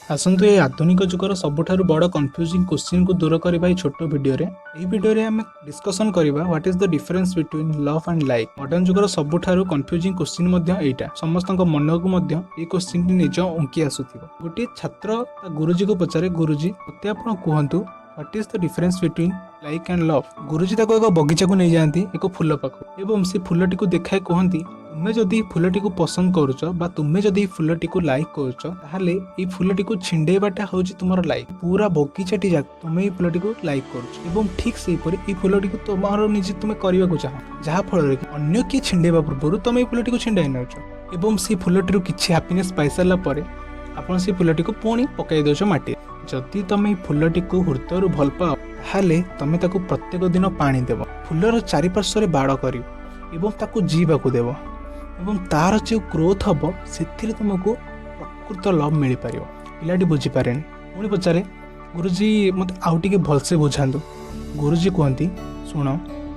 ଆସନ୍ତୁ, ଏହି ଆଧୁନିକ ଯୁଗର ସବୁଠାରୁ ବଡ଼ କନଫ୍ୟୁଜିଂ କୋଶ୍ଚିନ୍କୁ ଦୂର କରିବା ଏହି ଛୋଟ ଭିଡ଼ିଓରେ। ଏହି ଭିଡ଼ିଓରେ ଆମେ ଡିସ୍କସନ୍ କରିବା, what is the difference between love and like? Modern ଯୁଗର ସବୁଠାରୁ କନଫ୍ୟୁଜିଂ କୋଶ୍ଚିନ୍ ମଧ୍ୟ ଏଇଟା। ସମସ୍ତଙ୍କ ମନକୁ ମଧ୍ୟ ଏଇ କୋଶ୍ଚିନ୍ଟି ନିଜ ଉଙ୍କି ଆସୁଥିବ। ଗୋଟିଏ ଛାତ୍ର ତା ଗୁରୁଜୀକୁ ପଚାରେ, "ଗୁରୁଜୀ, ମୋତେ ଆପଣ କୁହନ୍ତୁ, what is the difference between like and love?" ଗୁରୁଜୀ ତାକୁ ଏକ ବଗିଚାକୁ ନେଇଯାଆନ୍ତି, ଏକ ଫୁଲ ପାଖକୁ, ଏବଂ ସେ ଫୁଲଟିକୁ ଦେଖାଇ କୁହନ୍ତି, "ତୁମେ ଯଦି ଫୁଲଟିକୁ ପସନ୍ଦ କରୁଛ ବା ତୁମେ ଯଦି ଏଇ ଫୁଲଟିକୁ ଲାଇକ୍ କରୁଛ, ତାହେଲେ ଏଇ ଫୁଲଟିକୁ ଛିଣ୍ଡେଇବାଟା ହେଉଛି ତୁମର ଲାଇକ୍। ପୁରା ବଗିଚାଟି ଯାକ ତୁମେ ଏଇ ଫୁଲଟିକୁ ଲାଇକ୍ କରୁଛ ଏବଂ ଠିକ୍ ସେହିପରି ଏଇ ଫୁଲଟିକୁ ତୁମର ନିଜେ ତୁମେ କରିବାକୁ ଚାହଁ, ଯାହାଫଳରେ କି ଅନ୍ୟ କିଏ ଛିଣ୍ଡେଇବା ପୂର୍ବରୁ ତୁମେ ଏଇ ଫୁଲଟିକୁ ଛିଣ୍ଡାଇ ନେଉଛ ଏବଂ ସେଇ ଫୁଲଟିରୁ କିଛି ହାପିନେସ୍ ପାଇସାରିଲା ପରେ ଆପଣ ସେଇ ଫୁଲଟିକୁ ପୁଣି ପକାଇ ଦେଉଛ ମାଟିରେ। ଯଦି ତମେ ଏଇ ଫୁଲଟିକୁ ହୃଦୟରୁ ଭଲ ପାଅ, ତାହେଲେ ତମେ ତାକୁ ପ୍ରତ୍ୟେକ ଦିନ ପାଣି ଦେବ, ଫୁଲର ଚାରିପାର୍ଶ୍ୱରେ ବାଡ଼ କରିବ ଏବଂ ତାକୁ ଜିଇବାକୁ ଦେବ ଏବଂ ତାର ଯେଉଁ ଗ୍ରୋଥ୍ ହେବ, ସେଥିରେ ତୁମକୁ ପ୍ରକୃତ ଲଭ୍ ମିଳିପାରିବ।" ପିଲାଟି ବୁଝିପାରେନି। ପୁଣି ପଚାରେ, "ଗୁରୁଜୀ, ମୋତେ ଆଉ ଟିକେ ଭଲସେ ବୁଝାନ୍ତୁ।" ଗୁରୁଜୀ କୁହନ୍ତି, "ଶୁଣ,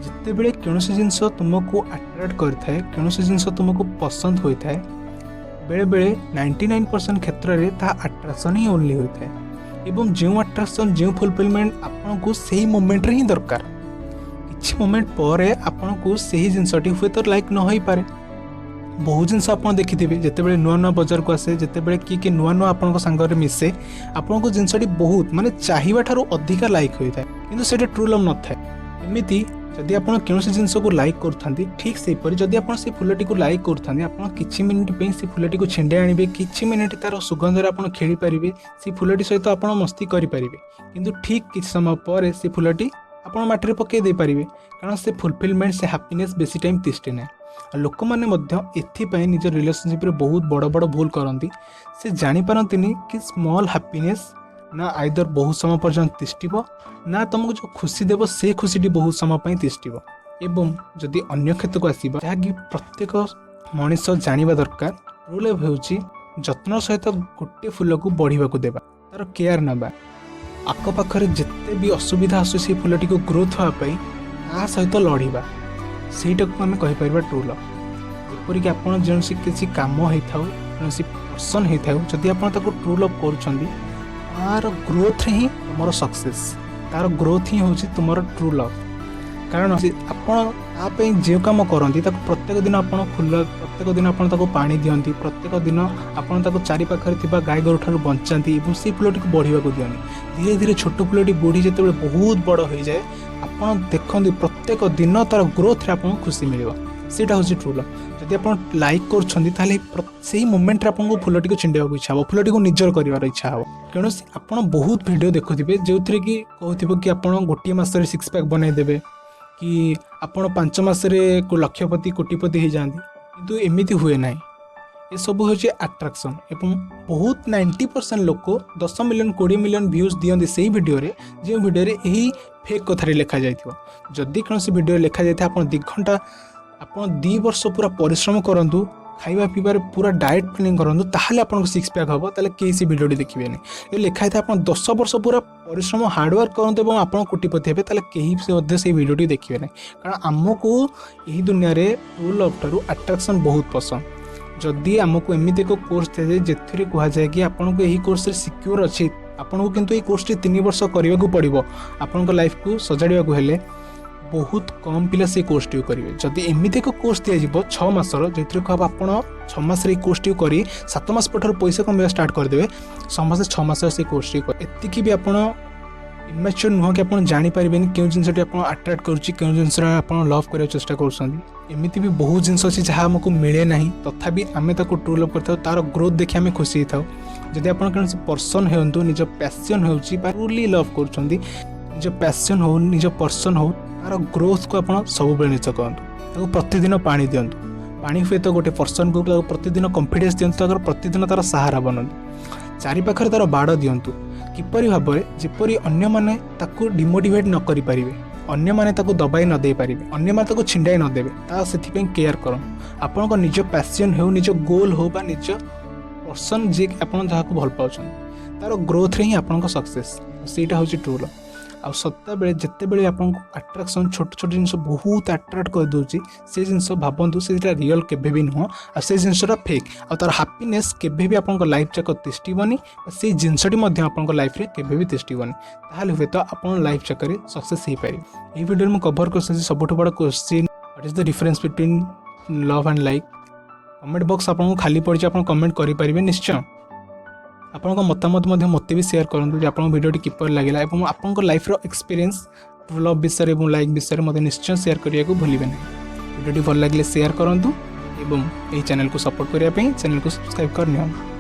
ଯେତେବେଳେ କୌଣସି ଜିନିଷ ତୁମକୁ ଆଟ୍ରାକ୍ଟ କରିଥାଏ, କୌଣସି ଜିନିଷ ତୁମକୁ ପସନ୍ଦ ହୋଇଥାଏ, ବେଳେବେଳେ 99% କ୍ଷେତ୍ରରେ ତାହା ଆଟ୍ରାକ୍ସନ୍ ହିଁ ଓନ୍ଲି ହୋଇଥାଏ ଏବଂ ଯେଉଁ ଆଟ୍ରାକ୍ସନ୍, ଯେଉଁ ଫୁଲଫିଲମେଣ୍ଟ ଆପଣଙ୍କୁ ସେଇ ମୋମେଣ୍ଟରେ ହିଁ ଦରକାର, କିଛି ମୋମେଣ୍ଟ ପରେ ଆପଣଙ୍କୁ ସେହି ଜିନିଷଟି ହୁଏତ ଲାଇକ୍ ନ ହୋଇପାରେ।" ବହୁତ ଜିନିଷ ଆପଣ ଦେଖିଥିବେ, ଯେତେବେଳେ ନୂଆ ନୂଆ ବଜାରକୁ ଆସେ, ଯେତେବେଳେ କିଏ କିଏ ନୂଆ ନୂଆ ଆପଣଙ୍କ ସାଙ୍ଗରେ ମିଶେ, ଆପଣଙ୍କୁ ଜିନିଷଟି ବହୁତ ମାନେ ଚାହିବା ଠାରୁ ଅଧିକା ଲାଇକ୍ ହୋଇଥାଏ, କିନ୍ତୁ ସେଇଟା ଟ୍ରୁ ଲଭ୍ ନଥାଏ। ଏମିତି ଯଦି ଆପଣ କୌଣସି ଜିନିଷକୁ ଲାଇକ୍ କରୁଥାନ୍ତି, ଠିକ୍ ସେହିପରି ଯଦି ଆପଣ ସେ ଫୁଲଟିକୁ ଲାଇକ୍ କରୁଥାନ୍ତି, ଆପଣ କିଛି ମିନିଟ୍ ପାଇଁ ସେ ଫୁଲଟିକୁ ଛିଣ୍ଡାଇ ଆଣିବେ, କିଛି ମିନିଟ୍ ତାର ସୁଗନ୍ଧରେ ଆପଣ ଖେଳିପାରିବେ, ସେ ଫୁଲଟି ସହିତ ଆପଣ ମସ୍ତି କରିପାରିବେ, କିନ୍ତୁ ଠିକ୍ କିଛି ସମୟ ପରେ ସେ ଫୁଲଟି ଆପଣ ମାଟିରେ ପକାଇ ଦେଇପାରିବେ, କାରଣ ସେ ଫୁଲଫିଲମେଣ୍ଟ, ସେ ହାପିନେସ୍ ବେଶୀ ଟାଇମ୍ ତିଷ୍ଠେ ନାହିଁ। ଆଉ ଲୋକମାନେ ମଧ୍ୟ ଏଥିପାଇଁ ନିଜ ରିଲେସନସିପ୍ରେ ବହୁତ ବଡ଼ ବଡ଼ ଭୁଲ କରନ୍ତି। ସେ ଜାଣିପାରନ୍ତିନି କି ସ୍ମଲ୍ ହାପିନେସ୍ ନା ଆଇଦର ବହୁତ ସମୟ ପର୍ଯ୍ୟନ୍ତ ତିଷ୍ଠିବ, ନା ତୁମକୁ ଯେଉଁ ଖୁସି ଦେବ, ସେ ଖୁସିଟି ବହୁତ ସମୟ ପାଇଁ ତିଷ୍ଠିବ। ଏବଂ ଯଦି ଅନ୍ୟ କ୍ଷେତ୍ରକୁ ଆସିବା, ଯାହାକି ପ୍ରତ୍ୟେକ ମଣିଷ ଜାଣିବା ଦରକାର, ଟ୍ରୁ ଲଭ୍ ହେଉଛି ଯତ୍ନ ସହିତ ଗୋଟିଏ ଫୁଲକୁ ବଢ଼ିବାକୁ ଦେବା, ତାର କେୟାର ନେବା, ଆଖପାଖରେ ଯେତେ ବି ଅସୁବିଧା ଆସୁଛି ସେଇ ଫୁଲଟିକୁ ଗ୍ରୋଥ୍ ହେବା ପାଇଁ, ତା ସହିତ ଲଢ଼ିବା। ସେଇଟାକୁ ଆମେ କହିପାରିବା ଟ୍ରୁ ଲଭ୍। ଯେପରିକି ଆପଣ ଯେକୌଣସି କିଛି କାମ ହେଇଥାଉ, କୌଣସି ପର୍ସନ୍ ହେଇଥାଉ, ଯଦି ଆପଣ ତାକୁ ଟ୍ରୁ ଲଭ୍ କରୁଛନ୍ତି, ତାର ଗ୍ରୋଥରେ ହିଁ ତୁମର ସକ୍ସେସ୍, ତାର ଗ୍ରୋଥ୍ ହିଁ ହେଉଛି ତୁମର ଟ୍ରୁ ଲଭ୍। କାରଣ ସେ ଆପଣ ତା ପାଇଁ ଯେଉଁ କାମ କରନ୍ତି, ତାକୁ ପ୍ରତ୍ୟେକ ଦିନ ଆପଣ ଫୁଲ, ପ୍ରତ୍ୟେକ ଦିନ ଆପଣ ତାକୁ ପାଣି ଦିଅନ୍ତି, ପ୍ରତ୍ୟେକ ଦିନ ଆପଣ ତାକୁ ଚାରିପାଖରେ ଥିବା ଗାଈ ଗୋରୁ ଠାରୁ ବଞ୍ଚାନ୍ତି ଏବଂ ସେଇ ଫୁଲଟିକୁ ବଢ଼ିବାକୁ ଦିଅନ୍ତି। ଧୀରେ ଧୀରେ ଛୋଟ ଫୁଲଟି ବଢ଼ି ଯେତେବେଳେ ବହୁତ ବଡ଼ ହୋଇଯାଏ, ଆପଣ ଦେଖନ୍ତି ପ୍ରତ୍ୟେକ ଦିନ ତାର ଗ୍ରୋଥରେ ଆପଣଙ୍କୁ ଖୁସି ମିଳିବ। ସେଇଟା ହେଉଛି ଟ୍ରୁ ଲଭ୍। ଯଦି ଆପଣ ଲାଇକ୍ କରୁଛନ୍ତି, ତାହେଲେ ସେଇ ମୋମେଣ୍ଟରେ ଆପଣଙ୍କୁ ଫୁଲଟିକୁ ଛିଣ୍ଡେଇବାକୁ ଇଚ୍ଛା ହେବ, ଫୁଲଟିକୁ ନିଜର କରିବାର ଇଚ୍ଛା ହେବ। କୌଣସି ଆପଣ ବହୁତ ଭିଡ଼ିଓ ଦେଖୁଥିବେ, ଯେଉଁଥିରେ କି କହୁଥିବ କି ଆପଣ ଗୋଟିଏ ମାସରେ ସିକ୍ସ ପ୍ୟାକ୍ ବନେଇଦେବେ କି ଆପଣ 5 ମାସରେ ଲକ୍ଷପତି, କୋଟିପତି ହେଇଯାଆନ୍ତି, କିନ୍ତୁ ଏମିତି ହୁଏ ନାହିଁ। ଏସବୁ ହେଉଛି ଆଟ୍ରାକ୍ସନ୍ ଏବଂ ବହୁତ 90% ଲୋକ 10 ମିଲିୟନ, 20 ମିଲିୟନ ଭ୍ୟୁଜ୍ ଦିଅନ୍ତି ସେଇ ଭିଡ଼ିଓରେ, ଯେଉଁ ଭିଡ଼ିଓରେ ଏହି ଫେକ୍ କଥାଟି ଲେଖାଯାଇଥିବ। ଯଦି କୌଣସି ଭିଡ଼ିଓରେ ଲେଖାଯାଇଥାଏ, ଆପଣ 2 ଘଣ୍ଟା, ଆପଣ 2 ବର୍ଷ ପୁରା ପରିଶ୍ରମ କରନ୍ତୁ, ଖାଇବା ପିଇବାରେ ପୁରା ଡାଏଟ୍ ପ୍ଲାନିଂ କରନ୍ତୁ, ତାହେଲେ ଆପଣଙ୍କ ସିକ୍ସ ପ୍ୟାକ୍ ହେବ, ତାହେଲେ କେହି ସେ ଭିଡ଼ିଓଟି ଦେଖିବେନି। ଯଦି ଲେଖା ହେଇଥାଏ, ଆପଣ 10 ବର୍ଷ ପୁରା ପରିଶ୍ରମ, ହାର୍ଡ଼ୱାର୍କ କରନ୍ତୁ ଏବଂ ଆପଣ କୋଟିପତି ହେବେ, ତାହେଲେ କେହି ସେ ମଧ୍ୟ ସେଇ ଭିଡ଼ିଓଟି ଦେଖିବେ ନାହିଁ। କାରଣ ଆମକୁ ଏହି ଦୁନିଆରେ ଟ୍ରୁ ଲଭ୍ ଠାରୁ ଆଟ୍ରାକ୍ସନ୍ ବହୁତ ପସନ୍ଦ। ଯଦି ଆମକୁ ଏମିତି ଏକ କୋର୍ସ ଦିଆଯାଏ, ଯେଉଁଥିରେ କୁହାଯାଏ କି ଆପଣଙ୍କୁ ଏହି କୋର୍ସରେ ସିକ୍ୟୁର ଅଛି, ଆପଣଙ୍କୁ କିନ୍ତୁ ଏହି କୋର୍ସଟି 3 ବର୍ଷ କରିବାକୁ ପଡ଼ିବ ଆପଣଙ୍କ ଲାଇଫକୁ ସଜାଡ଼ିବାକୁ ହେଲେ, ବହୁତ କମ୍ ପିଲା ସେଇ କୋର୍ସଟିକୁ କରିବେ। ଯଦି ଏମିତି ଏକ କୋର୍ସ ଦିଆଯିବ 6 ମାସର, ଯେଉଁଥିରେ କୁହାହେବ ଆପଣ 6 ମାସରେ ଏଇ କୋର୍ସଟିକୁ କରି 7 ମାସ ପରଠାରୁ ପଇସା କମେଇବା ଷ୍ଟାର୍ଟ କରିଦେବେ, ସମସ୍ତେ 6 ମାସର ସେଇ କୋର୍ସଟିକୁ। ଏତିକି ବି ଆପଣ ଇମାଚ୍યોର ନୁହଁ କି ଆପଣ ଜାଣିପାରିବେନି କେଉଁ ଜିନିଷଟି ଆପଣ ଆଟ୍ରାକ୍ଟ କରୁଛି, କେଉଁ ଜିନିଷଟା ଆପଣ ଲଭ୍ କରିବାକୁ ଚେଷ୍ଟା କରୁଛନ୍ତି। ଏମିତି ବି ବହୁତ ଜିନିଷ ଅଛି ଯାହା ଆମକୁ ମିଳେ ନାହିଁ, ତଥାପି ଆମେ ତାକୁ ଟ୍ରୁ ଲଭ୍ କରିଥାଉ। ତାର ଗ୍ରୋଥ୍ ଦେଖି ଆମେ ଖୁସି ହେଇଥାଉ। ଯଦି ଆପଣ କୌଣସି ପର୍ସନ୍ ହେଉନ୍ତୁ, ନିଜ ପ୍ୟାସନ୍ ହେଉଛି ବା ଟ୍ରୁଲି ଲଭ୍ କରୁଛନ୍ତି, ନିଜ ପ୍ୟାସନ୍ ହଉ, ନିଜ ପର୍ସନ୍ ହଉ, ତାର ଗ୍ରୋଥକୁ ଆପଣ ସବୁବେଳେ ନିଜ କରନ୍ତୁ। ତାକୁ ପ୍ରତିଦିନ ପାଣି ଦିଅନ୍ତୁ। ପାଣି ହୁଏତ ଗୋଟେ ପର୍ସନକୁ, ତାକୁ ପ୍ରତିଦିନ କନଫିଡେନ୍ସ ଦିଅନ୍ତୁ, ତାଙ୍କର ପ୍ରତିଦିନ ତାର ସାହାରା ବନନ୍ତୁ, ଚାରିପାଖରେ ତାର ବାଡ଼ ଦିଅନ୍ତୁ କିପରି ଭାବରେ, ଯେପରି ଅନ୍ୟମାନେ ତାକୁ ଡିମୋଟିଭେଟ୍ ନ କରିପାରିବେ, ଅନ୍ୟମାନେ ତାକୁ ଦବାଇ ନ ଦେଇପାରିବେ, ଅନ୍ୟମାନେ ତାକୁ ଛିଣ୍ଡାଇ ନ ଦେବେ, ତା ସେଥିପାଇଁ କେୟାର କରନ୍ତୁ। ଆପଣଙ୍କ ନିଜ ପ୍ୟାସନ୍ ହେଉ, ନିଜ ଗୋଲ୍ ହେଉ ବା ନିଜ ପର୍ସନ୍ ଯିଏ ଆପଣ ଯାହାକୁ ଭଲ ପାଉଛନ୍ତି, ତାର ଗ୍ରୋଥରେ ହିଁ ଆପଣଙ୍କ ସକ୍ସେସ୍। ସେଇଟା ହେଉଛି ଟ୍ରୁ ଲଭ୍। ଆଉ ସଦାବେଳେ ଯେତେବେଳେ ଆପଣଙ୍କୁ ଆଟ୍ରାକ୍ସନ୍, ଛୋଟ ଛୋଟ ଜିନିଷ ବହୁତ ଆଟ୍ରାକ୍ଟ କରିଦେଉଛି, ସେ ଜିନିଷ ଭାବନ୍ତୁ ସେଇଟା ରିଅଲ୍ କେବେ ବି ନୁହଁ ଆଉ ସେ ଜିନିଷଟା ଫେକ୍। ଆଉ ତା'ର ହାପିନେସ୍ କେବେ ବି ଆପଣଙ୍କ ଲାଇଫ୍ ଯାକ ତିଷ୍ଠିବନି ବା ସେଇ ଜିନିଷଟି ମଧ୍ୟ ଆପଣଙ୍କ ଲାଇଫ୍ରେ କେବେ ବି ତିଷ୍ଠିବନି। ତାହେଲେ ହୁଏତ ଆପଣ ଲାଇଫ୍ ଯାକରେ ସକ୍ସେସ୍ ହେଇପାରିବେ। ଏହି ଭିଡ଼ିଓରେ ମୁଁ କଭର୍ କରିସାରିଛି ସବୁଠୁ ବଡ଼ question, what is the difference between love and like? Comment box ଆପଣଙ୍କୁ ଖାଲି ପଡ଼ିଛି, ଆପଣ କମେଣ୍ଟ କରିପାରିବେ ନିଶ୍ଚୟ। ଆପଣଙ୍କ ମତାମତ ମଧ୍ୟ ମୋତେ ବି ସେୟାର କରନ୍ତୁ ଯେ ଆପଣଙ୍କ ଭିଡ଼ିଓଟି କିପରି ଲାଗିଲା ଏବଂ ଆପଣଙ୍କ ଲାଇଫ୍ର ଏକ୍ସପିରିଏନ୍ସ ଲଭ୍ ବିଷୟରେ ଏବଂ ଲାଇକ୍ ବିଷୟରେ ମୋତେ ନିଶ୍ଚୟ ସେୟାର କରିବାକୁ ଭୁଲିବେ ନାହିଁ। ଭିଡ଼ିଓଟି ଭଲ ଲାଗିଲେ ସେୟାର କରନ୍ତୁ ଏବଂ ଏହି ଚ୍ୟାନେଲକୁ ସପୋର୍ଟ କରିବା ପାଇଁ ଚ୍ୟାନେଲକୁ ସବସ୍କ୍ରାଇବ୍ କରିନିଅନ୍ତୁ।